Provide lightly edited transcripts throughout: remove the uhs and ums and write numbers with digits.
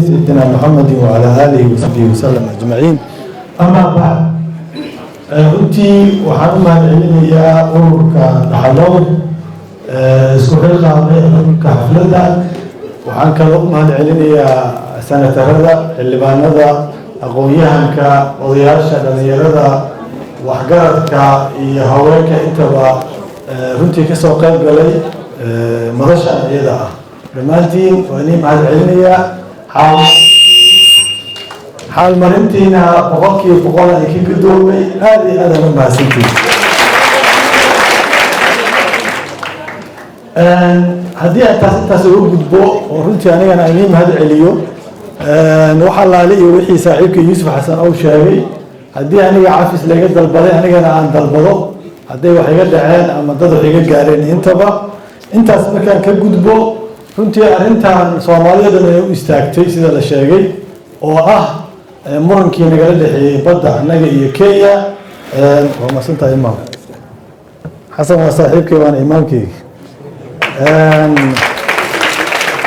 سيدنا محمد وعلى آله وصحبه وسلم أجمعين، أما بعد، runtii waxaan u mahadcelinayaa ururka Dhaxalood isku xilqaamay ururka xafladda. Waxaan kaloo u mahadcelinayaa senatarada, xildhibaanada, aqoon-yahanka, odayaasha, dhalinyarada, waxgaradka iyo haweenka intaba runtii kasoo qayb galay madashan iyada ah. Dhammaantiin waa inii mahadcelinayaa. Xaalmarintiina 100% ay ka gudoomay. Aada iyo aad aan u mahadsantiin. Haddii aan taas intaas uga gudbo oo runtii anigana inii mahad celiyo, waxa laali iyo wixii saaxiibka Yuusuf Xasan uu sheegay, haddii aniga cafis laga dalbaday, anigana aan dalbado hadday wax iga dhaceen ama dad wax iga gaareen intaba. Intaas markaan ka gudbo, runtii arrintan Soomaalida dhan ay u istaagtay, sida la sheegay, oo ah murankii nagala dhexeeyey badda annaga iyo Kenya. Waa masantahay, Imaam Xasan, waa saaxiibkay waana imaamkeyga.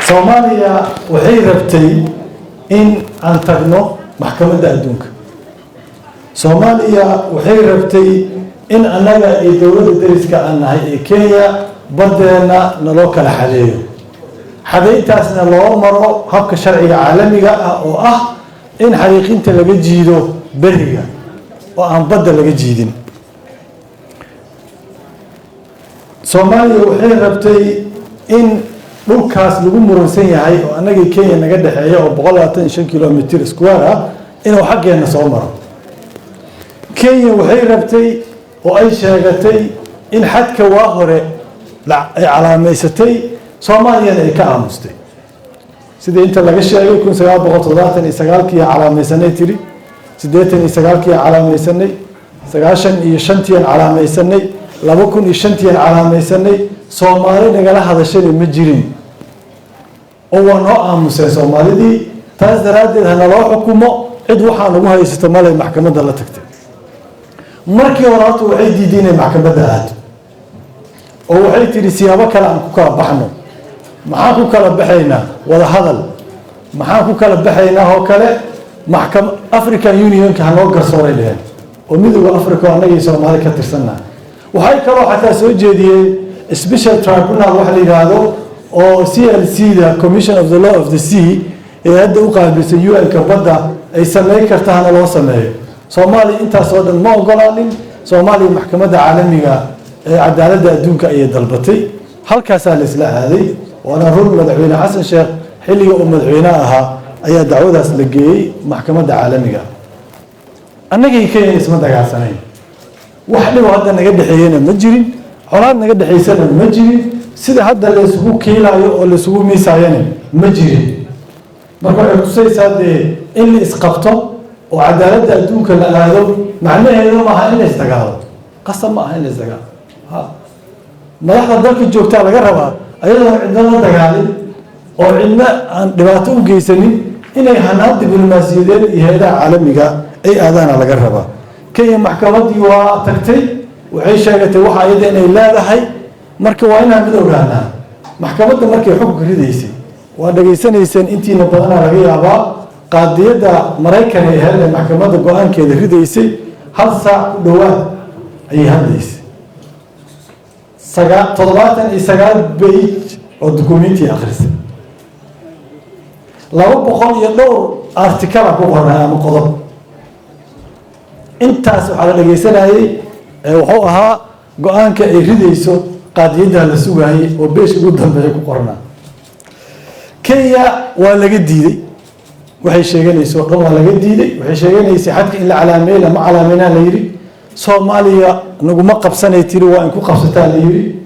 Soomaaliya waxay rabtay in aan tagno maxkamadda adduunka. Soomaaliya waxay rabtay in annaga iyo dowladda dariska aan nahay ee Kenya baddeenna naloo kala xadeeyo, xadeyntaasna loo maro habka sharciga caalamiga ah, oo ah in xariiqinta laga jiido beriga oo aan badda laga jiidin. Soomaaliya waxay rabtay in dhulkaas lagu muransan yahay oo annagii Kenya naga dhexeeya oo 125 kilomitr square ah inuu xaggeena soo maro. Kenya waxay rabtay oo ay sheegatay in xadka waa hore ay calaamaysatay, Soomaaliyana ay ka aamustay. Sidii inta laga sheegay, 1979-kii calaamaysanay tiri, 89-kii calaamaysanay, 95-tiian calaamaysanay, 2005-tiian calaamaysanay. Soomaali nagala hadashana ma jirin oo waa noo aamuseen Soomaalidii. Taas daraaddeed hanaloo xukumo, cid waxaa nagu haysato male. Maxkamadda la tagtay markii hore horta waxay diiday inay maxkamadda aado oo waxay tidhi siyaabo kale aan ku kala baxno. Maxaan ku kala baxaynaa? Wada hadal. Maxaan ku kala baxaynaa oo kale? Maxkam African Unionka hanoo garsooray dheheen, oo Midooda Africa oo annagii Soomaali ka tirsannaha. Waxay kaloo xataa soo jeediyeen special tribunal waxa la yidhaahdo oo CLC da, Commission of the Law of the Sea, ee hadda u qaabilsan UN-ka badda ay sameyn karta, hana loo sameeyo. Soomaaliya intaas oo dhan ma ogolaanin. Soomaaliya maxkamadda caalamiga ee cadaaladda adduunka ayay dalbatay. Halkaasaa la isla aaday. Waana run, Madaxweyne Xasan Sheekh xilliga uu madaxweyne ahaa ayaa dacwadaas la geeyey maxkamadda caalamiga. Annagii Kenya isma dagaalsanayn, wax dhibo hadda naga dhexeeyena ma jirin, colaad naga dhexaysana ma jirin, sida hadda la isugu kiilaayo oo la isugu miisaayana ma jirin. Marka waxay tusaysaa dee in la isqabto oo cadaaladda adduunka la aado macnaheedu maaha in la isdagaalo. Qasab ma aha in la isdagaalo. Ha, madaxda dalka joogtaa laga rabaa, ayadoon cidna la dagaalin oo cidna aan dhibaato u geysanin, inay hanaan diblomaasiyadeed iyo hay-adaha caalamiga ay aadaana laga rabaa. Kenya maxkamaddii waa tagtay, waxay sheegatay waxa iyada inay leedahay. Marka waa inaan mid ogaanaa: maxkamadda markay xukunka ridaysay waa dhegaysanayseen intiina badanaa laga yaabaa. Qaadiyadda Maraykan ay ahayd ee maxkamadda go-aankeeda ridaysay hal saac ku dhowaad ayay hadlaysay, 79 page oo documenti akhrisay, 200 iyo dhowr article ku qornay ama qodob. Intaas waxaa la dhegaysanayey wuxuu ahaa go-aanka ay ridayso qaadiyadda la sugaayey oo page-ka ugu dambeeya ku qornaa. Kenya waa laga diiday waxay sheeganayso o dhan, waa laga diiday. Waxay sheeganaysay xadka in la calaameey, lama calaameynaa la yidhi. Soomaaliya naguma qabsanay tiri, waa in ku qabsataa la yidhi.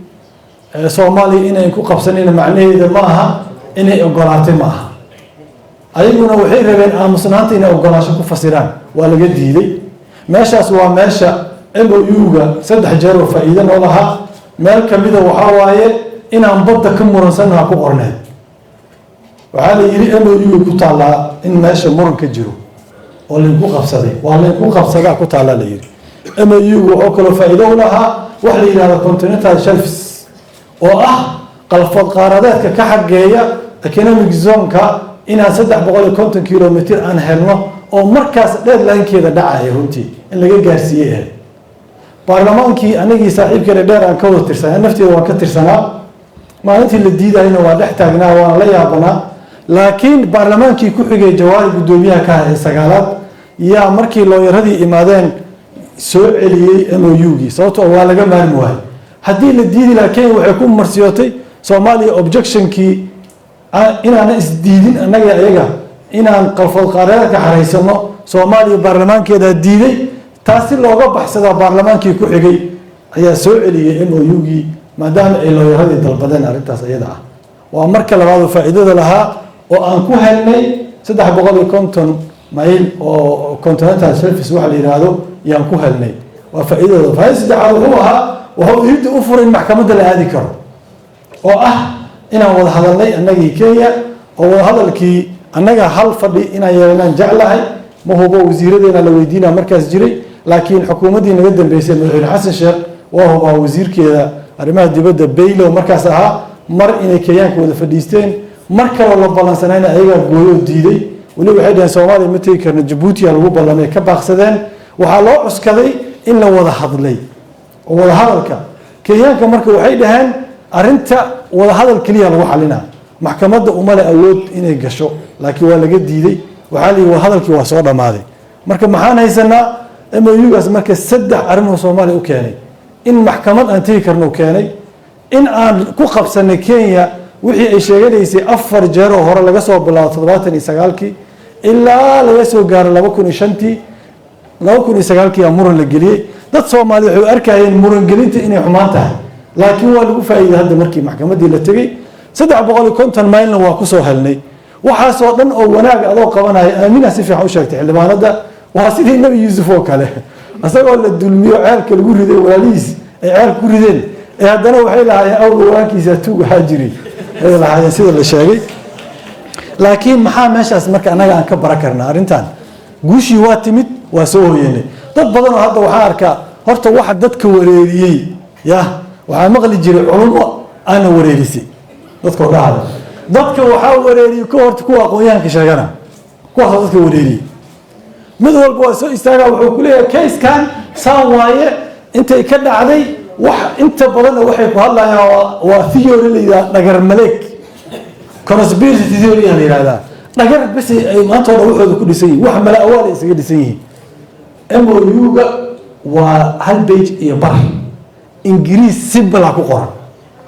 Soomaaliya inayn ku qabsanayna macnaheeda ma aha inay ogolaatay, ma aha. Ayaguna waxay rabeen aamusnaanta inay ogolaasho ku fasiraan, waa laga diiday. Meeshaas waa meesha MOU-ga saddex jeer oo faa'iido noo lahaa. Meel kamida waxaa waaye inaan badda ka muransannaha ku qorneed. Waxaa la yidhi MOU ku taallaa in meesha muran ka jiro oo laynku qabsaday, waa laynku qabsadaa ku taallaa la yidhi. MOU-ga wuxuu kaloo faa'iido u lahaa wax la yidhahdo continental shelves, oo ah qalfood qaaradeedka ka xageeya economic zone-ka Inaan 350 kilomitr aan helno oo markaas deadline-keeda dhacaya, runtii in laga gaarsiiyey ahayd. Baarlamaankii anagii saaxiibkeena dheer aan ka wada tirsanaa, nafteeda waan ka tirsanaa. Maalintii la diidayna waa dhex taagnaa, waan la yaabanaa. Laakiin baarlamaankii ku xigay, Jawaari guddoomiyaha ka ah ee sagaalaad, yaa markii lawyer-adii imaadeen soo celiyey MOU-gii, sababtoo waa laga maarmi waayey. Haddii la diidi lahaa, Kenya waxay ku marsiyootay Soomaaliya objection-kii inaana isdiidin annaga ayaga, inaan qalfood qaareedka xaraysano. Soomaaliya baarlamaankeedaa diiday. Taasi looga baxsadaa, baarlamaankii ku xigay ayaa soo celiyey MOU-gii, maadaama ay lawyer-adii dalbadeen arrintaas iyada ah. Waa marka labaad oo faa'iidada lahaa oo aan ku helnay 350 mayl oo continental shelf waxa la yidhaahdo yaan ku helnay. Waa faa'iidadooda. Faa'iida saddexaad wuxuu ahaa, wuxuu iidda u furay in maxkamadda la aadi karo, oo ah inaan wada hadalnay annagii Kenya, oo wada hadalkii annaga hal fadhi inaan yeelanaan jeclahay. Ma hubo, wasiiradeena la weydiinaa markaas jiray, laakiin xukuumaddii naga dambeysay, madaxweyne Xasan Sheekh, waa hubaa wasiirkeeda arrimaha dibadda Baylow markaas ahaa, mar inay Kenyaanka wada fadhiisteen. Mar kaloo la ballansanayna ayagaa gooyo oo diiday. Weli waxay dhaheen Soomaaliya ma tegi karno, Jabuutiya lagu ballamay, ka baaqsadeen. Waxaa loo cuskaday in la wada hadlay oo wada hadalka Kenyaanka marka waxay dhaheen arrinta wada hadal keliya lagu xalinaa, maxkamadda umale awood inay gasho. Laakiin waa laga diiday. Waxaa la yidhi wadahadalkii waa soo dhammaaday. Marka maxaan haysanaa? MOU-gaas marka saddex arrin oo Soomaaliya u keenay: in maxkamad aan tegi karno u keenay, in aan ku qabsanay Kenya wixii ay sheeganaysay afar jeer oo hore, laga soo bilaabo 79-kii ilaa laga soo gaaro 2005-tii. 2009-kii aa muran la geliyey. Dad Soomaaliya waxay u arkayeen murangelinta inay xumaan tahay, laakiin waa lagu faa'iiday. Hadda markii maxkamaddii la tegey, 350 maylna waa kusoo helnay. Waxaasoo dhan oo wanaag adoo qabanaya, Aamina si fiican u sheegtay xildhibaanada, waa sidii Nebi Yuusuf oo kale, isagoo la dulmiyo, ceelka lagu riday, walaalihiis ay ceelka ku rideen, ee haddana waxay lahaayeen awga walaankiisa tuug ahaa jiray ay lahaayeen, sida la sheegay. Laakiin maxaa meeshaas marka annaga aan ka bara karnaa arrintan? Guushii waa timid, waa soo hoyanay. Dad badan oo hadda waxaan arkaa, horta waxa dadka wareeriyey ya waxaa maqli jiray culummo aana wareerisay dadka oo dhahda. Dadka waxaa wareeriyey ka horta kuwa aqoon-yahanka sheegana, kuwaasoo dadka wareeriyey. Mid walba waa soo istaagaa, wuxuu ku leeyahay case-kan saan waaye, intay ka dhacday. Wax inta badanna waxay ku hadlayaan waa theory la yidhaha dhagar maleeg, conspiracy theory la yidhahdaa. Dhagar bes ay maanta o dhan waxooda ku dhisan yihin, wax mala awaal ay isaga dhisan yihiin. MOU-ga waa hal page iyo bar, Ingiriis simple ku qoran.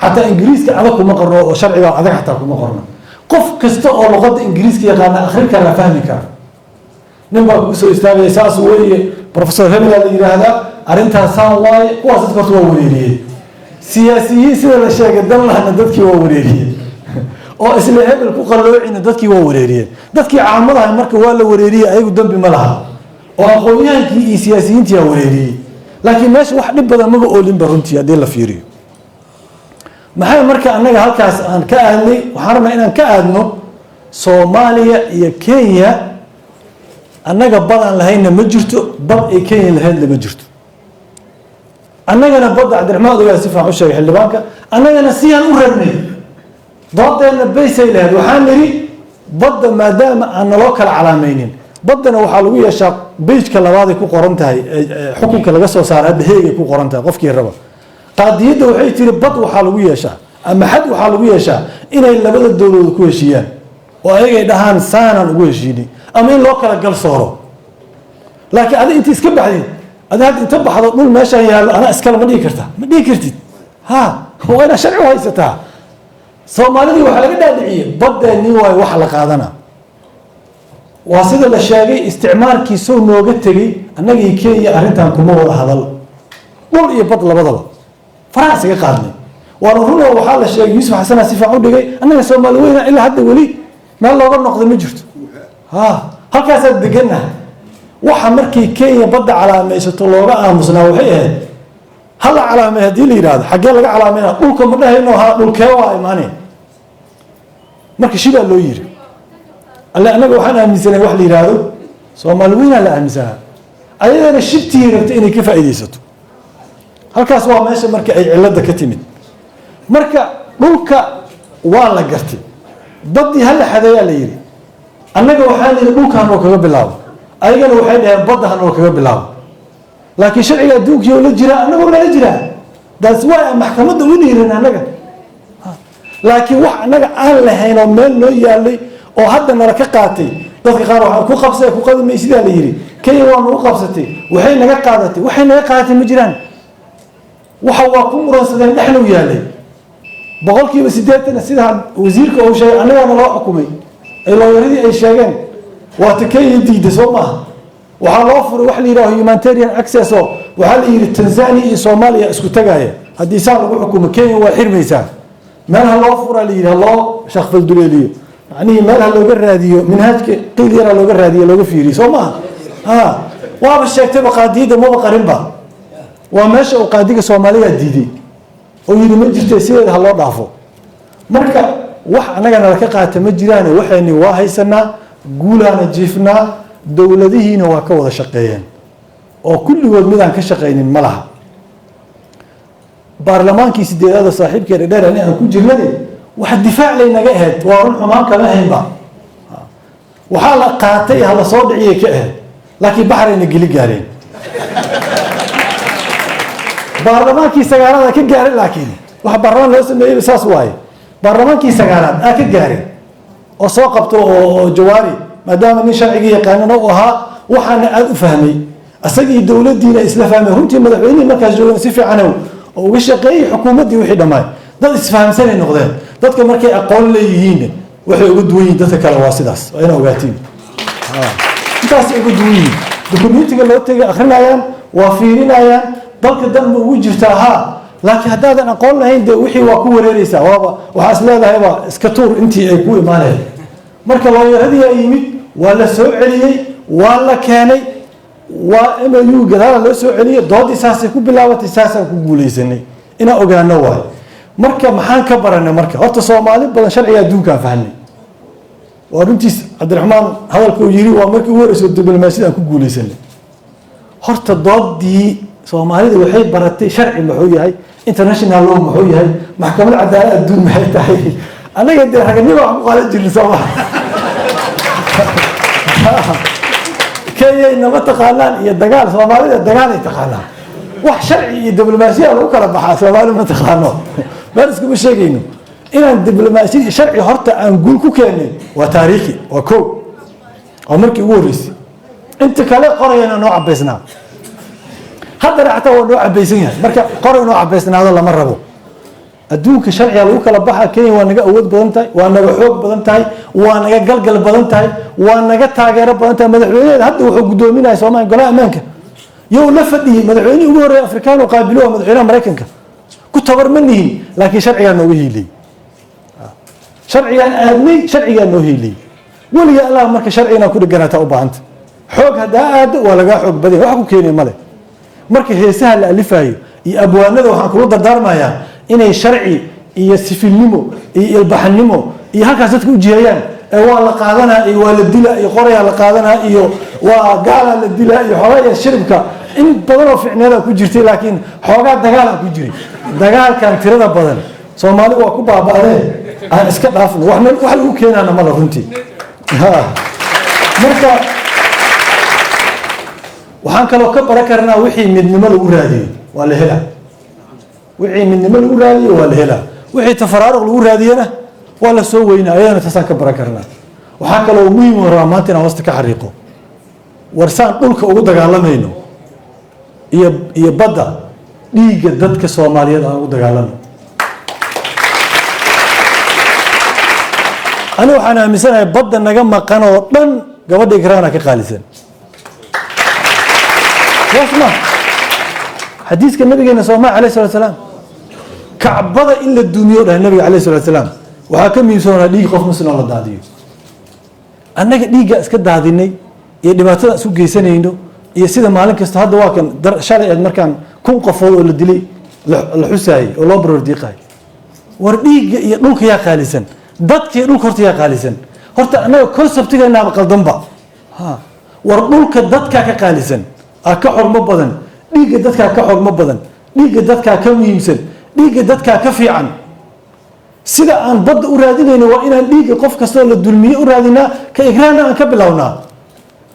Xataa Ingiriiska adag kuma qorno, oo sharciga adag xataa kuma qorno. Qof kasta oo luqadda Ingiriiska yaqaana akhrin karaa, fahmi kara. Nin baa kugu soo istaagaya, saas weeye, Professor hebelaa la yidhaahdaa, arrintaas saan waaye. Kuwaas dadka horta waa wareeriyey. Siyaasiyiin, sida la sheegay, dan lahna dadkii waa wareeriyey, oo isla hebel ku qalloocina dadkii waa wareeriyeen. Dadkii caamadaha marka waa la wareeriyey, ayagu dembi ma laha, oo aqoon-yahankii iyo siyaasiyiintii aa wareeriyey. Laakiin meesha wax dhib badan maba oolinba runtii haddii la fiiriyo. Maxay marka annaga halkaas aan ka aadnay? Waxaan rabnaa inaan ka aadno Soomaaliya iyo Kenya. Annaga bad aan lahaynna ma jirto, bad ay Kenya lahayd lama jirto. Annagana badda Cabdiraxmaan Odogaa si fiican u sheegay xildhibaanka. Annagana siyaan u rabnay, doodeenna baysay lahayd. Waxaan nidhi badda maadaama aan naloo kala calaamaynin, baddana waxaa lagu yeeshaa page-ka labaaday ku qoran tahay xukunka laga soo saaray hadda Heegay ku qoran tahay. Qofkii raba qaadiyadda waxay tiri bad waxaa lagu yeeshaa ama xad waxaa lagu yeeshaa inay labada dowladood ku heshiiyaan, oo ayagay dhahaan saanaan ugu heshiinay, ama in loo kala gal sooro. Laakiin adi inta iska baxdid, adi hadda inta baxdo, dhul meeshaan yaallo anaa iskale ma dhihi karta, ma dhihi kartid. Ha, waa inaad sharci u haysataa. Soomaalidii waxaa laga dhaadhiciyey baddeenni waayo waxa la qaadana. Waa sida la sheegay, isticmaalkii sow nooga tegey, annagii Kenya arrintan kuma wada hadal. Dhul iyo bad labadaba faraha isaga qaadnay. Waana runo, waxaa la sheegay, Yuusuf Xasana si fiican u dhigay, annaga Soomaali weyna ilaa hadda weli meel looga noqday ma jirto. Ha, halkaasaa degannaha. Waxa markii Kenya badda calaamaysato looga aamusnaa waxay ahayd, hala calaamay haddii la yidhahdo, xaggee laga calaamayna? Dhulka ma dhahayno? Ha, dhulkee waa imaanay? Marka shibaa loo yiri alle, annaga waxaan aaminsanay wax la yidhaahdo Soomaali weynaa la aaminsanaa, ayadana shibtii rabtay inay ka faa'iidaysato. Halkaas waa meesha marka ay cilladda ka timid. Marka dhulka waa la gartay, baddii hala xadeeyaa la yidhi. Annaga waxaa nidhi dhulka hanoo kaga bilaabo, ayagana waxay dhaheen badda hanoo kaga bilaabo. Laakiin sharciga adduunkii oo la jiraa, annagoo nala jiraa, that's why aan maxkamadda u dhiiran annaga. Laakiin wax annaga aan lahayn oo meel noo yaalay oo hadda nala ka qaatay, dadka qaar waxaa ku qabsay, ku qadimay, sidaa la yidhi. Kenya waa nagu qabsatay, waxay naga qaadatay, waxay naga qaadatay ma jiraan. Waxa waa ku muransadeen, dhexna u yaalay 80%. Sida wasiirka uu sheegay, annagaana loo xukumay, ay lawyeradii ay sheegeen. Waata Kenya diiday, soo maaha? Waxaa loo furay wax la yidhaho humanitarian access, oo waxaa la yidhi Tanzania iyo Soomaaliya isku tagaya. Haddii saa lagu xukumo, Kenya waa xirmaysaa. Meel ha loo furaa la yidhi, ha loo shaqfalduleeliyo, macnihii meel ha looga raadiyo, minhaajka qiil yara looga raadiyo, looga fiiriyo, soo maaha? Ha waaba sheegtayba qaadiyadda, maba qarinba. Waa meesha uu qaadiga Soomaaliya diiday oo yidhi ma jirtay, sideeda ha loo dhaafo. Marka wax annaga nala ka qaata ma jiraane, waxayni waa haysanaa, guulaana jiifnaa. Dowladihiina waa ka wada shaqeeyeen oo kulligood midaan ka shaqaynin ma laha. Baarlamaankii sideedaada, saaxiibkee dhedheer, ani aan ku jirnade, wax difaac lay naga ahayd. Waa run, xumaan kama haynba. Waxaa la qaatay hala soo dhiciyay ka ahayd, laakiin baxrayna geli gaareen. Baarlamaankii sagaalaad ka gaaray, laakiin waxa baarlamaan loo sameeyey saas waaye. Baarlamaankii sagaalaad aa ka gaaray oo soo qabto, oo Jawaari, maadaama nin sharcigii yaqaanana u ahaa, waxaana aada u fahmay, isagii dowladdiina isla fahmay. Runtii madaxweynihii markaas joogana si fiican oo uga shaqeeyey, xukuumaddii wixii dhammaay dad isfahamsanay noqdeen. Dadka markay aqoon leeyihiin waxay uga duwan yihiin dadka kale, waa sidaas, waa ina ogaatiin, intaasay uga duwan yihiin. Documentiga loo tegay akrinayaan, waa fiirinayaan, dalka dan ma ugu jirtaa? Haa. Laakiin haddaadan aqoon lahayn, dee wixii waa ku wareereysaa, waaba waxaa is leedahayba iska tuur intii ay ku imaaneen. Marka lawyeradii aa yimid, waa la soo celiyey, waa la keenay, waa MOU gadaala loo soo celiyey. Doodii saasay ku bilaabatay, saasaan ku guuleysanay. Inaan ogaano waayo. Marka maxaan ka baranay? Marka horta Soomaali badan sharciga adduunkaan fahnay. Waa runtiis Cabdiraxmaan hadalka uu yiri, waa markii ugu horreysay diblomaasiyada aan ku guuleysanay. Horta doodii Soomaalida waxay baratay sharci muxuu yahay, international law muxuu yahay, maxkamad cadaalad adduun maxay tahay. Annaga dee raganimo wax ku qaadan jirna, soo maha? Kenyay nama taqaanaan iyo dagaal. Soomaalida dagaalay taqaanaan. Wax sharci iyo diblomaasiya lagu kala baxaa Soomaali ma taqaano, meel iskuma sheegayno. Inaan diblomaasiyad iyo sharci horta aan guul ku keenay waa taariikhi, waa ko, waa markii ugu horreysay. Inta kale qorayana noo cabaysnaa, haddana xataa waa noo cabaysan yahay. Marka qoray noo cabaysnaado lama rabo. Adduunka sharciga lagu kala baxa. Kenya waa naga awood badan tahay, waa naga xoog badan tahay, waa naga galgal badan tahay, waa naga taageero badan tahay. Madaxweyneheeda hadda wuxuu guddoominaya Soomaaliya golaha ammaanka yow la fadhiyey. Madaxweynihii ugu horreeya Afrikaan oo qaabilo waa madaxweynaha Maraykanka. Ku tabar ma nihin, laakiin sharcigaa nooga hiiliyey. Sharcigaan aadnay, sharcigaa noo hiiliyey weliga Allah. Marka sharciga ku dheganaataa u baahanta. Xoog haddaa aado, waa lagaa xoog badanya, wax ku keenay male. Marka heesaha la alifayo iyo abwaanada waxaan kula dardaarmayaa inay sharci iyo sifilnimo iyo ilbaxnimo iyo halkaas dadka u jiheeyaan. Ee waa la qaadanaa iyo waa la dilaa iyo qorayaa la qaadanaa iyo waa gaalaa la dilaa iyo xoogaa iyo shiribka in badan oo ficneeda ku jirtay, laakiin xoogaa dagaalaa ku jiray. Dagaalkan tirada badan Soomaali waa ku baaba'dee, aan iska dhaafno. Wax wax lagu keenaana mala runtii. Marka waxaan kaloo ka baran karnaa, wixii midnimo lagu raadiyo waa la helaa. Wixii midnimo lagu raadiyo waa la helaa, wixii tafaraaruq lagu raadiyana waa la soo weynaa. Ayadana taasaan ka baran karnaa. Waxaa kaloo muhiim u rabaa maanta inaan hoosta ka xariiqo: warsaan dhulka ugu dagaalamayno iyo badda, dhiigga dadka Soomaaliyeed aan ugu dagaalano. Ani waxaan aaminsanahay badda naga maqan oo dhan gabadha Ikraana ka qaalisan. Saas ma xadiiska nabigeena sooma alayh salatu salaam? Kacbada in la dumiyo, dhahay nabiga alayh salatu salaam, waxaa ka muhiimsanaa dhiig qof muslim oo la daadiyo. Annaga dhiiggaa iska daadinay iyo dhibaatada isku geysanayno iyo sida maalin kasta hadda waa kan shalay eed markaan 1000 qofood oo la dilay la xusaayey oo loo baroor diiqaay. War dhiigga iyo dhulka yaa qaalisan? Dadka iyo dhulka horta yaa qaalisan? Horta annaga conceptigeenaaba qaldanba. Ha, war dhulka dadkaa ka qaalisan, aa ka xormo badan. Dhiigga dadkaa ka xormo badan, dhiigga dadkaa ka muhiimsan, dhiigga dadkaa ka fiican. Sida aan badda u raadinayno waa inaan dhiigga qof kastoo la dulmiye u raadinaa, ka Ikraanna aan ka bilownaa.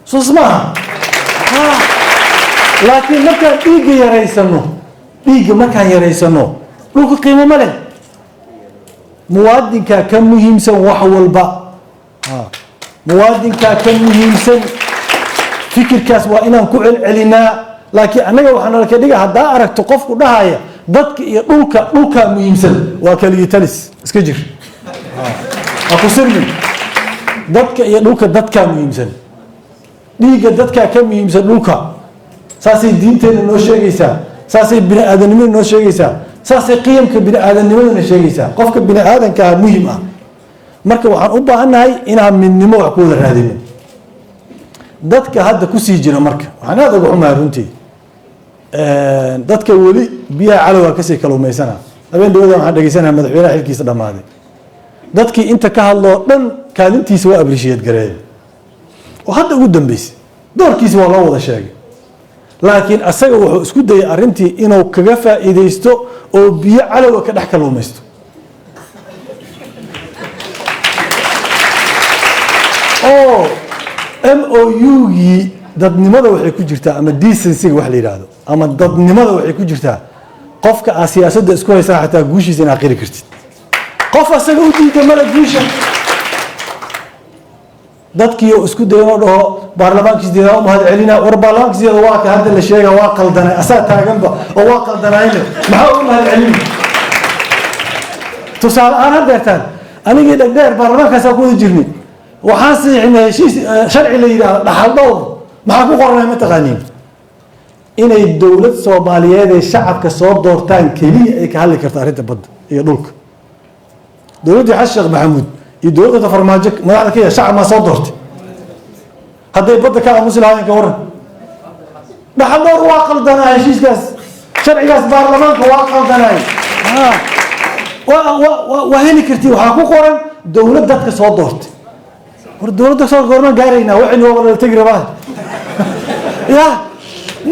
Soos maaha? Laakiin markaan dhiigga yaraysano, dhiigga markaan yaraysano, dhulka qiimo ma leh. Muwaadinkaa ka muhiimsan wax walba, muwaadinkaa ka muhiimsan. Fikirkaas waa inaan ku celcelinaa. Laakiin annaga waxaa nala ka dhiga, haddaa aragto qofku dhahaya dadka iyo dhulka, dhulkaa muhiimsan, waa keligii talis. Iska jir, ha ku sirmin. Dadka iyo dhulka, dadkaa muhiimsan. Dhiigga dadkaa ka muhiimsan dhulka. Saasay diinteenna noo sheegaysaa, saasay bini aadanimada noo sheegaysaa, saasay qiyamka bini aadamnimadana sheegaysaa. Qofka bini aadankaa muhim ah. Marka waxaan u baahannahay inaan midnimo wax ku wada raadino. Dadka hadda kusii jira, marka waxaan aada uga xumahay runtii dadka weli biyaha calowga kasii kaluumaysana. Habeen dhawada waxaan dhegeysanaya madaxweynaha xilkiisa dhammaaday. Dadkii inta ka hadloo dhan kaalintiisa waa appreciate gareeya oo hadda ugu dambeysay doorkiisa waa loo wada sheegay. Laakiin asaga wuxuu isku dayay arrintii inuu kaga faa'iidaysto oo biyo calowga ka dhex kaluumaysto oo MOU-gii. Dadnimada waxay ku jirtaa, ama decency-ga wax la yidhaahdo, ama dadnimada waxay ku jirtaa, qofka aad siyaasadda isku haysaa xataa guushiisa inaad qiri kartid. Qof asaga u diida mala guusha. Dadkii oo isku dayan oo dhaho baarlamaanka sideedaa u mahad celina. War, baarlamaanka sideeda waa ka hadda la sheega waa qaldanay, asaa taaganba oo waa qaldanayne, maxaa ugu mahad celina? Tusaale ahaan, haddeertaan anigii Dhegdheer baarlamaankaasaa ku wada jirnay. Waxaan saxiixnay heshiis, sharci la yidhaahdo dhaxal dhowr. Maxaa ku qoranay ma taqaaniin? Inay dowlad Soomaaliyeed ee shacabka soo doortaan keliya ay ka hadli karto arrinta badda iyo dhulka. Dowladdii Xasan Sheekh Maxamuud iyo dowladda Farmaajo madaxda ka yahay shacab maa soo doortay? Hadday badda ka aamusi lahaayeen, ka waran? Dhaxal dhowr waa qaldanaa, heshiiskaas, sharcigaas baarlamaanka waa qaldanaay. Waa heli karti, waxaa ku qoran dowlad dadka soo doortay. War, dowladda soo goormaan gaaraynaa? Waxaynu waa wada tegi rabaa ya.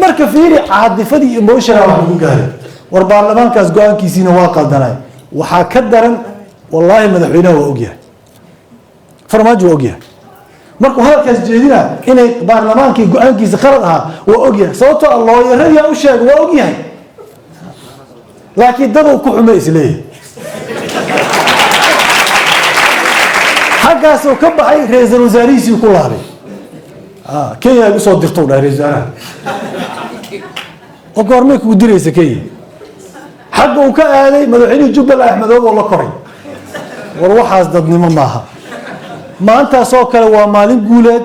Marka fiiri, caadifadii, emotional wax lagu gaaray. War, baarlamaankaas go-aankiisiina waa qaldanay. Waxaa ka daran, wallaahi, madaxweynaha waa ogyahay, Farmaajo waa ogyahay. Markuu hadalkaas jeedina inay baarlamaankii go-aankiisa khalad ahaa waa ogyahay, sababtoo ah lawyer-adiyaa u sheega, waa ogyahay. Laakiin daduu ku xumay isleeyahay. Xaggaasuu ka baxay, ra-iisul wasaarihiisii ku laabay. Kenya igu soo dirto, dhahay ra-isul wasaaraha. Oo goormay kugu diraysa Kenya? Xagga uu ka aaday madaxweynihii Jubbaland Axmedoob oo la koray. War, waxaas dadnimo maaha. Maantaasoo kale waa maalin guuleed,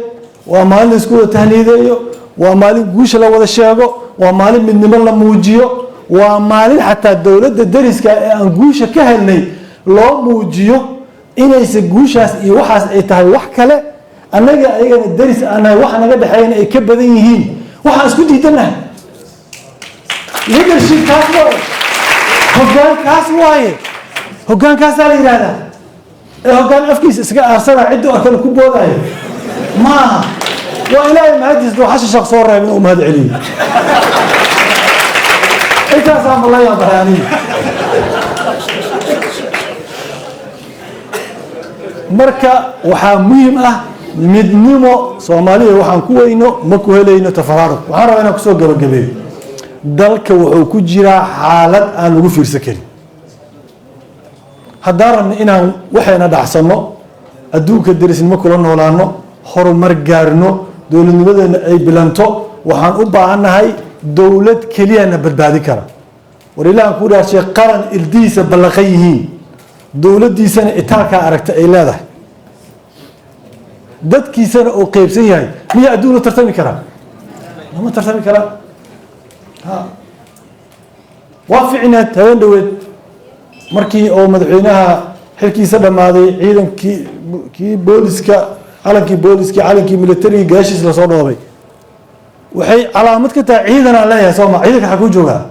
waa maalin la isku wada tahniideeyo, waa maalin guusha la wada sheego, waa maalin midnimo la muujiyo, waa maalin xataa dowladda dariska ee aan guusha ka helnay loo muujiyo inaysa guushaas iyo waxaas ay tahay wax kale. Annaga ayagana daris aan nahay, waxa naga dhexeeyana ay ka badan yihiin waxaan isku diidanahay. Leadership kaas waaye, hoggaan kaas waaye, hoggaankaasaa la yidhahdaa. Ee hoggaan afkiisa iska aarsana, cidda oo kale ku boodaayo maaha. Waa Ilaahay mahadiis doo Xashan Sheekh soo reebin uu mahad celiyo. Intaasaa ma la yaabahay aniga? Marka waxaa muhiim ah midnimo Soomaaliya. Waxaan ku weyno ma ku helayno tafaraaruq. Waxaan rabaa inaan kusoo gabagabeeyo, dalka wuxuu ku jiraa xaalad aan lagu fiirsan karin. Haddaan rabno inaan waxayna dhacsanno, adduunka derisnimo kula noolaano, horumar gaarno, dowladnimadeena ay bilanto, waxaan u baahannahay dowlad keliyana badbaadin kara. War, ilahan kuu dhaarshay, qaran ildihiisa ballaqan yihiin, dowladdiisana itaalkaa aragta ay leedahay, dadkiisana uu qeybsan yahay, miyaa adduun la tartami karaa? Lama tartami karaa. Ha, waa ficneed habeen dhaweed markii oo madaxweynaha xilkiisa dhammaaday, ciidankii kii booliska, calankii booliska, calankii militariga gaashiis lasoo dhoobay. Waxay calaamad ka tahay ciidanaan leeyahay. Sooma ciidanka xaa kuu joogaa?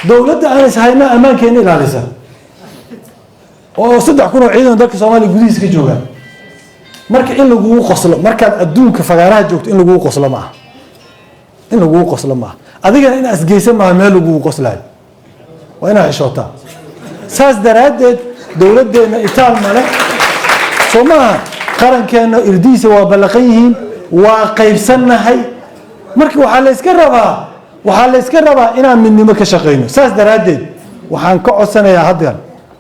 Dowladda aan is hayna ammaankeena ilaalisa oo 3000 oo ciidan dalka Soomaaliya gudihiisa ka jooga. Marka in lagugu qoslo markaad adduunka fagaaraha joogto, in lagugu qoslo ma aha, in lagugu qoslo maaha. Adigana in asgeysan maaha meel lagugu qoslaayo. Waa inaad xishootaa. Saas daraaddeed dowladdeenna itaal male, soo maaha? Qarankeenna irdihiisa waa ballaqan yihiin, waa qaybsannahay. Marka waxaa la iska rabaa inaan midnimo ka shaqayno. Saas daraaddeed waxaan ka codsanayaa haddan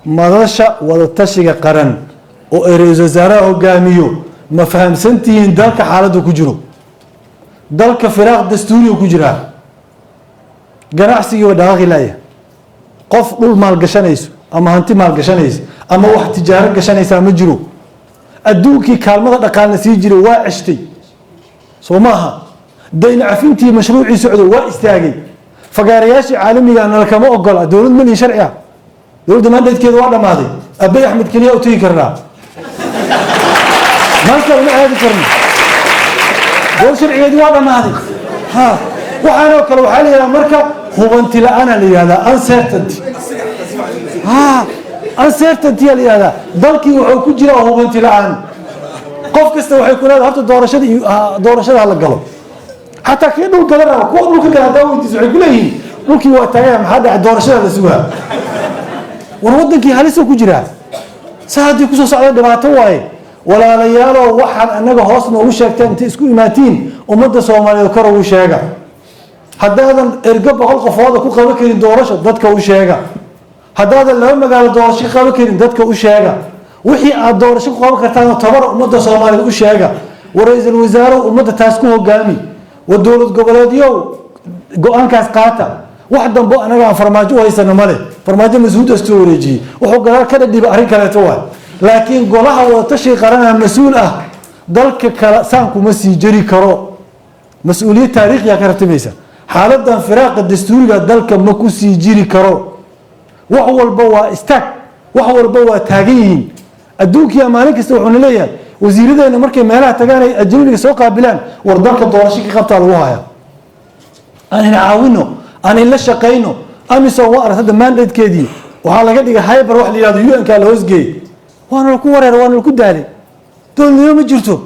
Madasha Wadatashiga Qaran oo ay ra-iisul wasaaraha hogaamiyo: ma fahamsantihiin dalka xaaladdu ku jiro? Dalka firaaq dastuuriga ku jiraa, ganacsigii waa dhaqaaqi laaya. Qof dhul maalgashanayso ama hanti maalgashanayso ama wax tijaaro gashanaysaa ma jiro. Adduunkii kaalmada dhaqaalna sii jiray waa ceshtay, soo maaha? Dayn cafintii mashruucii socdo waa istaagay. Fagaarayaashii caalamiga nala kama ogola. Dowlad malihi sharci ah, dowladda mandatekeeda waa dhammaaday. Abiy Axmed keliya u tegi karnaa, meel kale ma aadi karno. Dowlad sharcigeedii waa dhammaaday. Ha, waxaanoo kale waxaa la yidhahdaa marka hubanti la-aana la yihahdaa, uncertainty. Ha, uncertainty la yihahdaa. Dalkii wuxuu ku jiraa hubanti la-aan. Qof kasta waxay ku leedahay horta doorashada iyo doorashada hala galo. Xataa kii dhul gala raba, kuwa dhulka gala haddaa weydiiso, waxay ku leeyihiin dhulkii waa taagaya. Maxaa dhacay? Doorashada la sugaa. War, wadankii halisuu ku jiraa. Saa haddii kusoo socda dhibaato waaye. Walaalayaalow, waxaad annaga hoos noogu sheegteen intay isku imaatiin, ummadda Soomaaliyeed kor ugu sheega. Haddaadan ergo 100 qofooda ku qaban karin doorasho, dadka u sheega. Haddaadan laba magaalo doorasho ka qaban karin, dadka u sheega. Wixii aad doorasho ku qaban kartaan tabar, ummadda Soomaaliyeed u sheega. War, ra-iisul wasaarow, ummadda taas ku hogaami. War, dowlad goboleedyow, go-aankaas qaata. Wax dambo anaga aan Farmaajo u haysano male. Farmaajo mas-uuldaas soo wareejiyey, wuxuu gadaal ka dhadhiba arrin kaleeto waay. Laakiin Golaha Wadatashiga Qaranaha mas-uul ah. Dalka kale saan kuma sii jeri karo. Mas-uuliyad taariikhiya ka ratimaysa. Xaaladan firaaqa dastuuriga dalka ma ku sii jiri karo. Wax walba waa istaag, wax walba waa taagan yihiin. Adduunkiya maalin kasta wuxuuna leeyahay wasiiradeena markay meelaha tagaan ay ajnabiga soo qaabilaan, war dalka doorasho ka qabtaa lagu hayaa. Aan ina caawino, aan inla shaqayno. AMISOM waa arag hadda mandatekeedii waxaa laga dhigay hybrid, wax la yihahdo UN-ka la hoosgeeyey. Waana laku wareer, waana laku daalay. Dowladnimo ma jirto,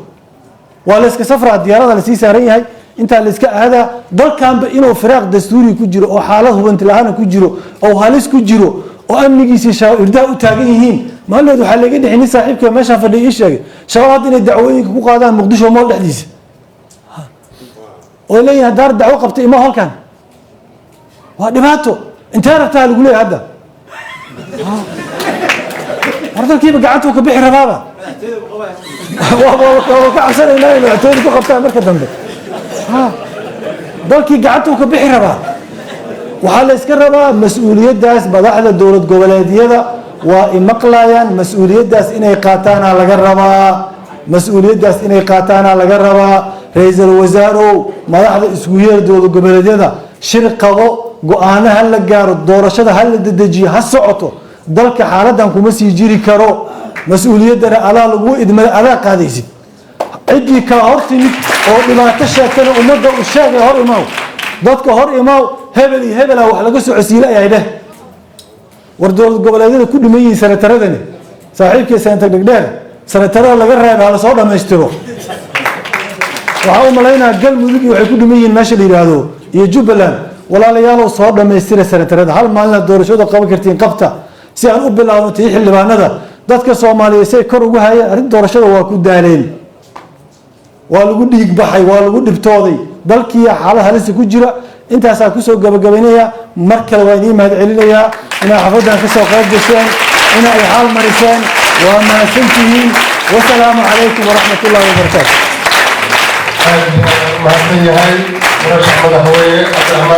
waa la iska safraa, diyaarada lasii saaran yahay, intaa la iska aadaa. Dalkanba inuu firaaq dastuuri ku jiro oo xaalad hubanti la-aana ku jiro oo halis ku jiro oo amnigiisii Shabaab irdaha u taagan yihiin. Maalinood waxaa laga dhixi, nin saaxiibka meeshaan fadhiya ii sheegay, Shabaab hadda inay dacwooyinka ku qaadaan Muqdisho Mool dhexdiisa oo leeyihin haddaar dacwo qabtay ima halkan. Waa dhibaato. Intee rabtaa lagu leeyahay hadda? War, dalkiiba gacantuu ka bixi rabaaba. Waa ka cabsanaynaa inay madaxtooyada ku qabtaan marka dambe. Dalkii gacantuu ka bixi rabaa. Waxaa la iska rabaa mas-uuliyaddaas. Madaxda dowlad goboleedyada waa imaqlayaan. Mas-uuliyaddaas inay qaataana laga rabaa, mas-uuliyaddaas inay qaataana laga rabaa. Ra-iisul wasaarow, madaxda isku yeer dowlad goboleedyada, shir qabo, go-aano ha la gaaro, doorashada ha la dedejiyo, ha socoto. Dalka xaaladan kuma sii jiri karo. Mas-uuliyaddana adaa lagu idmada, adaa qaadaysid. Ciddii kaa hor timid oo dhibaato sheegtana ummadda u sheegay. Hor imaw dadka, hor imaw, hebel iyo hebela wax laga socodsiila ayahay dheh. War, dowlad goboleedyada ku dhiman yihiin senataradani, saaxiibkii senator Dhegdheer, senatarada laga reebay hala soo dhammaystiro. Waxaa u malaynaya Galmudug iyo waxay ku dhiman yihiin meesha la yidhaahdo iyo Jubbaland. Walaalayaalow, soo dhammaystira senatarada. Hal maalina doorashada qaban kartiin, qabta, si aan u bilaabno tii xildhibaanada. Dadka Soomaaliyeed say kor ugu hayeen arrin doorashada waa ku daaleen, waa lagu dhiig baxay, waa lagu dhibtooday. Dalkiiya xaalad halisa ku jira. Intaasaa kusoo gabagabaynaya. Mar kale waa idiin mahad celinayaa inaa xafladdan kasoo qayb gasheen, ina ay xaal mariseen. Waa mahadsantihiin. Wasalaamu calaykum waraxmat ullahi wabarakaatu. Aad buu mahadsan yahay murashax madaxweyne Cabdiraxmaan.